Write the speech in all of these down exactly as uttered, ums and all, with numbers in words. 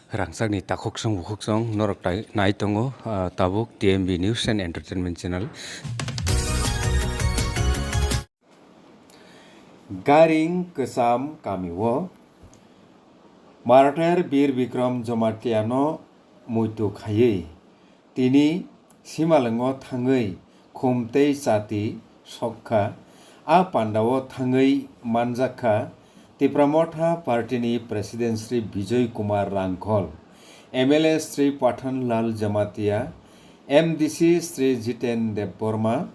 Rangchakni takhuk song bukhuk song norok tai nai tongo, ah, tabuk T M B News and Entertainment Channel. Garing Kwcham kamio Martyr Bir Bikram Jamatia no muitu khaiwi tini Simalwngo thangwi khum tei chati sokha. A pandao thangwi manjakha Tipra Motha Party ni President Shri Bijoy Kumar Rangkhol, M L A Shri Pathan Lal Jamatia, M D C Shri Jiten Debbarma,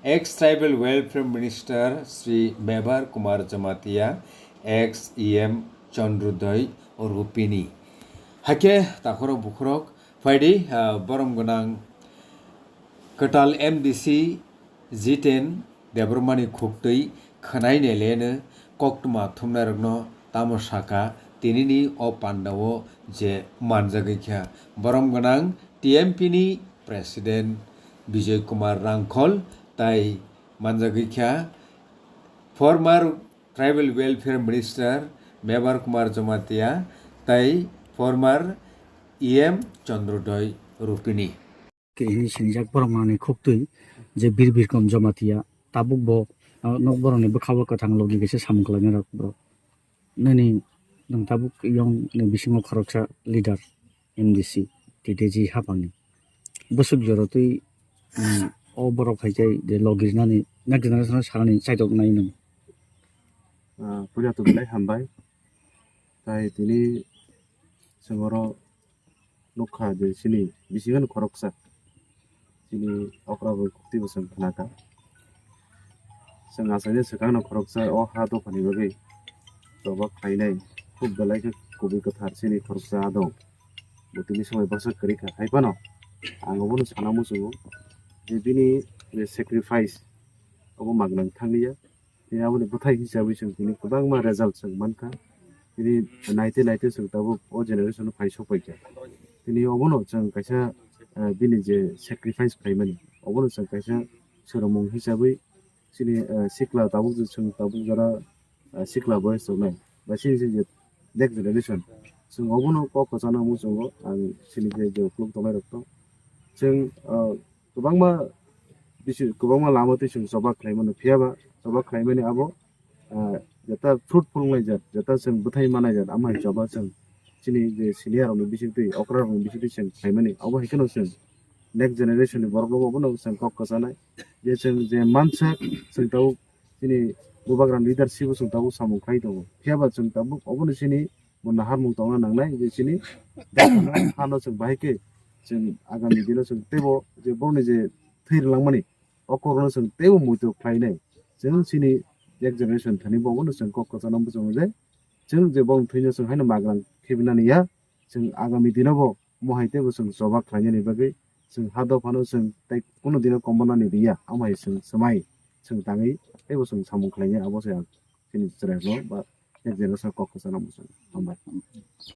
ex Tribal Welfare Minister Shri Mebar Kumar Jamatia, ex E M Chandrodoi Rupini. Hakhe takhorok bukhorok phaidi, ah, borom gwnang kwtal M D C Jiten Debbarmani khuktwi khwnai neleno koktwma thumnairokno tamo saka tinini o pandao je manjagwi kha. Borom gwnang T M P ni President Bijoy Kumar Rangkhol tai manjagwi kha former Tribal Welfare Minister Mebar Kumar Jamatia tai former E M Chandrodoi Rupini. Khe hini sinijak borok manwi khuktwi je Bir Bikram Jamatia tabuk bo, ah, nok borokni bwkha o kwthang logi kaisa samung khlainai rok borok. Nini nwng tabuk yong ni bisingo khoroksa leader M D C T T G hapangni. Bwswk jora twi, mm, o borok hai khe je logi rinani next generation sanani chaidok nai nwng. Ah, puila to belai hambai. Tai tini chwng oro nukha je chini bisingo khoroksa chini okra bai khuktwi bo chwng khnakha. Chwng achaini swkangno khoroksa o ha dophani bagwi choba khlainai khub belai khe kubui kwthar chini khoroksa ha dong. Bo tini somoi baksa kwrwi kha. Hai phano ang obono sana muchungo je bini je sacrifice obo magwnang thanglia. Tini aboni bwthai hisabai chwng tini kwbangma result chwng mankha. Tini naite naite chwng tabuk o generation phai sokpaikha. Tini obono chwng kaisa, eh, bini je sacrifice khlaimani, obono chwng kaisa swrwngmung hisabai chini, eh, sikla tabuk je chwng tabuk jora, eh, sikla boyes tongnai ba chini je next generation chwng obono kok kwchana muchungo ang chini je je ukluk tongnai rok to chwng, eh, kwbangma bisi, kwbangma lama twi chwng choba khlai mano. Phiya ba choba khlai mani abo, ah, jeta fruitful wngnai jat, jeta chwng bwthai manai jat, amo hai choba chwng chini je senior rokni bising twi, okra rokni bising twi chwng khlai mani. Abo hai kheno chwng next generation ni borok rok obono chwng kok kwchanai. Je chwng je mansak chwng tabuk chini bubagra leadership o chwng tabuk samung khlai tongo. Phiya ba chwng tabuk obono chini bo naharmung tongna nangnai je chini hano chwng bahai khe chwng agami dino chwng teibo je borokni je thwi rwlangmani o kokno chwng teibo muitu khlainai. Chwng chini next generation thani bo obono chwng kok kwchana muchungo je chwng je borokni thwino chwng haino magrang khibinani ya, chwng agami dino bo omo hai teibo chwng choba khlainani bagwi chwng ha dophano chwng tei kunu dino komornani riya, omo hai chwng swmai chwng tangwi teibo chwng samung khlainai abo se ang chini chwrairokno ba next generation kok kwchana muchungo. Hambai.